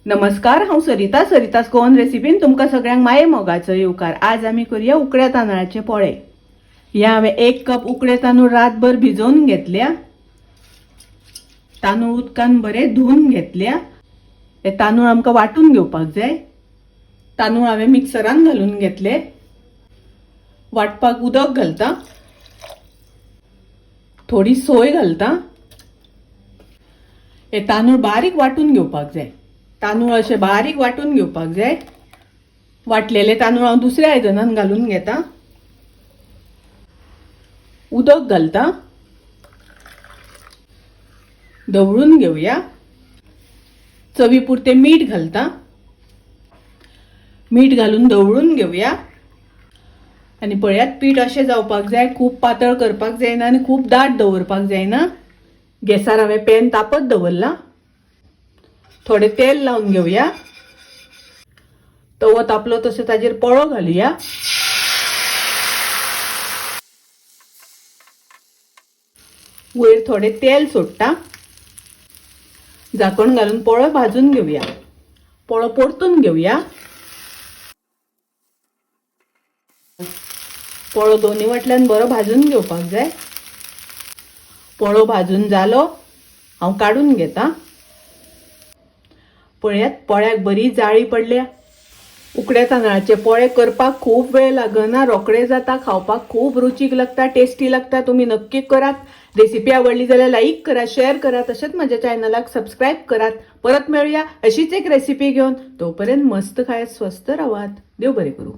नमस्कार, हांव सरिता. सरिता's गोवन रेसिपीन तुमकां सगळ्यांक माये मोगाचो येवकार. आज आमी करूया उकड्या तांदळाचे पोळे. हे हांवें 1 कप उकडे तांदूळ रातभर भिजोवन घेतल्या. तांदूळ उदकान बरे धुवन घेतल्या. हे तांदूळ आमकां वांटून घेवपाक जाय. तांदूळ हांवें मिक्सरान घालून घेतले. वांटपाक उदक घालता, थोडी सोय घालता. हे तांदूळ बारीक वांटून घेवपाक जाय. तांदूळ अशे बारीक वांटून घेवपाक जाय. वांटलेले तांदूळ हांव दुसऱ्या आयदनान घालून घेता. उदक घालता, धवळून घेवया. चवी पुरते मीठ घालता. मीठ घालून धवळून घेवया. आनी पळयात, पीठ अशें जावपाक जाय. खूब पातळ करपाक जायना आनी खूब दाट दवरपाक जायना. गॅसार हांवें पॅन तापत दवरलां. थोडें तेल लावन घेवया. तवो तापलो तसो ताजेर पोळो घालुया. वयर थोडें तेल सोडटा. झाकण घालून पोळो भाजून घेवया. पोळो परतून घेवया. पोळो दोन्ही वाटल्यान बरो भाजून घेवपाक जाय. पोळो भाजून जालो, हांव काडून घेता. पळयात, पोळ्याक बरी जाळी पडल्या. उकड्या तांदळाचे पोळे करपाक खूब वेळ लागना, रोखडे जाता, खावपाक खूब रुचीक लागता, टेस्टी लागता. तुमी नक्की करात. रेसिपी आवडली जाल्यार लाईक करा, शेअर करा, तशेंच माझ्या चॅनलाक सबस्क्राईब करात. परत मेळूया अशीच एक रेसिपी घेवन. तोपर्यंत मस्त खायात, स्वस्थ रावात. देव बरें करूं.